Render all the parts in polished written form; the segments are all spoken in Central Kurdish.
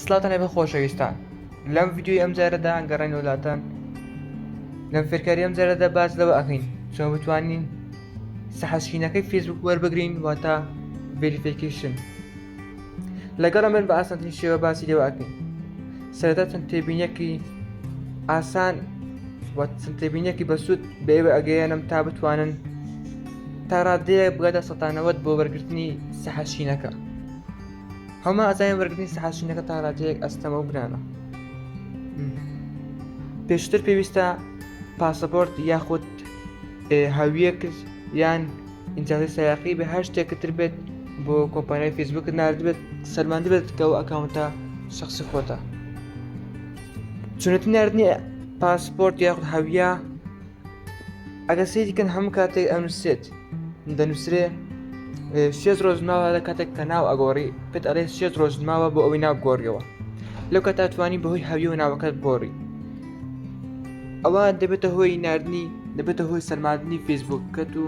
سڵاوتان لێبێت خۆشەویستان لەم ڤیدیۆی ئەم جارەدا گەڕێن وڵاتان لەم فێرکاری ئەم جارەدا باس لەوە ئەکەین چۆن بتوانین سەحەشینەکەی فێسبوک وەربگرین واتە verification لەگەڵ من بە ئاسانترین شێوە باسی لێوە ئەکەین سەرەتا چەند تێبینیەکی ئاسان و چەند تێبینیەکی بەسوود بە ئێوە ئەگەیەنم تا بتوانن تا ڕادەیەک بگاتە سەتانەوەت بۆ وەرگرتنی سەحەشینەکە هەموو ئازای وەرگرتنی سەحەشینەکە تا ڕادەیەک ئەستەمە و گرانە پێشتر پێویستە پاسەپۆرت یاخود هاویەکرد یان ئینجازەی سایەقی بێ هەر شتێکت تر بێت بۆ کۆمپانیای فەیسبوکت ناردبێت سەلماندبێت کە ئەو ئەکاونتە شخصی خۆتە چونەتی ناردنی پاسپۆرت یاخود هەویە ئەگە سەیری کەن هەموو کاتێک ئەنووسێت دەنووسرێ شێست ڕۆژ ماوە لە کاتێک کە ناو ئەگۆڕی پێت ئەڵێ شێست ڕۆژ ماوە بۆ ئەوەی ناو بگۆڕیەوە لەو کاتا توانی بەهۆی هەویەوە ناوەکەت بگۆڕی ئەوە دەبێتە هۆی ناردنی دەبێتە هۆی سەلماندنی فەیسبوکەت و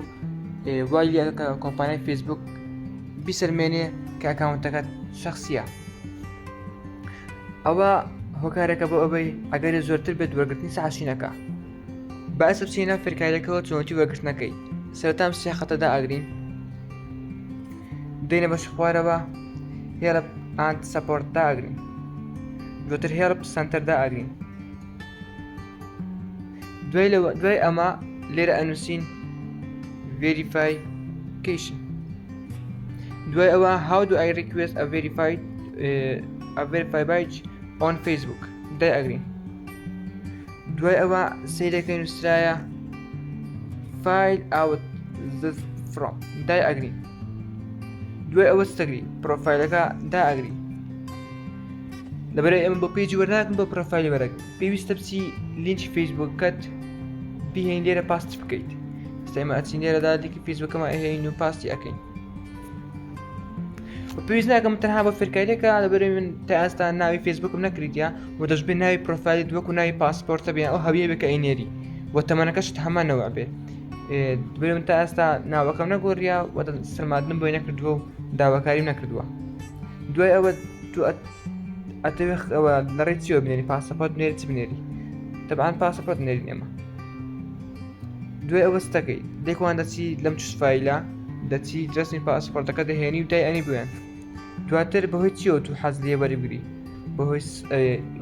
وای لێ کۆمپانیای فەیسبوک بیسەلمێنێ کە ئەکاونتەکەت شخصیە ئەوە هۆکارێکە بۆ ئەوەی ئەگەری زۆرتر بێت وەرگرتنی سەحەشینەکە باسە بچینە فێرکاریەکەەوە چۆنتی وەرگرتنەکەی سەرەتام سێ خەتەدا ئەگرین دێنە بەش خوارەوە help and support داگرین دواتر help center دائەگرین دوای لەوە دوای ئەمە لێرە ئەنووسین verification دوای ئەوە how do I request a verified uh, a verify badge on Facebook دای ئەگرین دوای ئەوە سەیرەکەی نووسرایە fill out this form دای ئەگرین دوای ئەوە ستەگری پرۆفایلەکە دا ئەگری لەبەرئەوەی ئێمە بۆ page ی وەرناگرن بۆ پرۆفایلی وەرەگرن پێویستە بچی لینکی فەیسبوکەت بهێن لێرە paste بکەیت ئێستا ئێمە ئەچین لێرەدا لینکی فەیسبوکەمان ئەهێین و paste ی ئەکەین پێویست ناکەم تەنها بە فێرکاریەکە لەبەرئەوەی من تا ئێستا ناوی فەیسبوکم نەکردیە و دەشبێ ناوی پرۆفایلی وەکو ناوی پاسپۆرتە بێ ئەو هەویە بێ کە ئەینێری و تەمەنەکەشت هەمانەوە بێ بێ من تا ئێستا ناوەکەم نەگۆڕیا و سەلماندنم بۆی نەکردووە و داواکاریم نەکردووە دوای ئەوە تو ئەتەوێ ئەوە لەڕێ چیەوە بنێری پاسەپۆرت بنێری چ بنێری تەبعەن پاسەپۆرت نێرین ئێمە دوای ئەوە ستەکەی دێکوان دەچی لەم choose file ە دەچی رەسمی پاسپۆرتەکە دەهێنی و دای ئەنی بوێن دواتر بەهۆی چیەوە تو حەز لێ وەربگری بەهۆی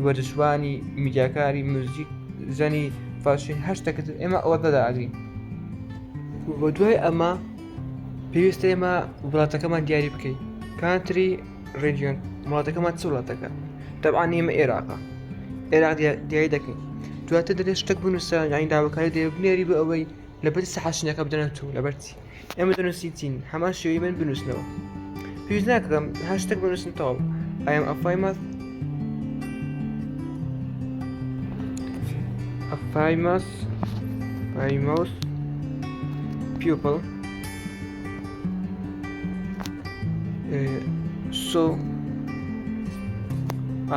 وەرزشوانی میدیاکاری موزیک زەنی fashion هەر شتێکت ئێمە ئەوە دەداگرین بۆ دوای ئەمە پێویستە ئێمە وڵاتەکەمان دیاری بکەین country region وڵاتەکەمان چ وڵاتەکە تەبعەن ئێمە عێراقە عێراق دیاری دەکەین دواتر دەبێت شتێک بنووسە یانی داواکاری دەبێت بنێری بۆ ئەوەی لەبەر سەحاشینەکە بدەنە تو لەبەر چی ئێمە دەنووسین چین هەمان شێوەی من بنووسنەوە پێویست ناکەم هەر شتێک بنووسن تەواو I am a famous a famous famous people uh, so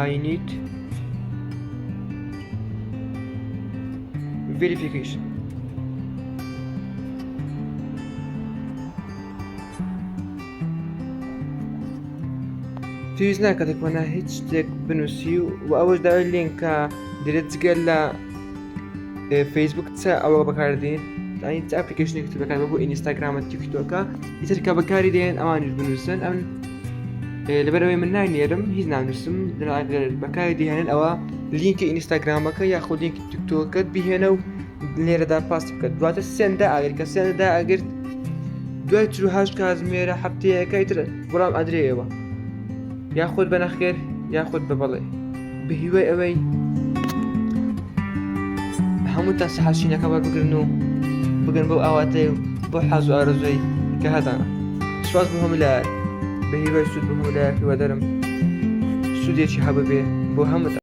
I need verification پێویست ناکات کۆنا هیچ شتێک بنووسی و ئەوەش داوای لینکە دەرێت جگەل لە فەیسبوک چە ئەوە بەکاردێن ئەین چ application ێک تر بەکار بۆ ئینستاگرامە تیکتۆکە ئیتر کە بەکاری دێن ئەوانیش بنووسن ئەم لەبەرەوەی من نانێرم هیچ نانووسم بەکاری دێنن ئەوە لینکی ئینستاگرامەکە یاخود لینکی تیکتۆکەت بهێنە و لێرەدا paste بکە دواتر send دا ئاگر کە send دا ئەگرت دوای 48 کاتژمێرە هەفتەیەکە ئیتر وەڵام ئەدرێەوە یاخود بە نەخێر یاخود بە بەڵێ بە هیوای ئەوەی هەمووتان سەحاشینەکە وەربگرن و بگەن بەو ئاواتەی و بۆ حەز و ئارەزووی کە هەتانە سوپاس بۆ هەموو لایەک بە هیوای سوود بۆ هەموو لایەک هیوادارم سوودێکی هەبووبێ بۆ هەمووتان.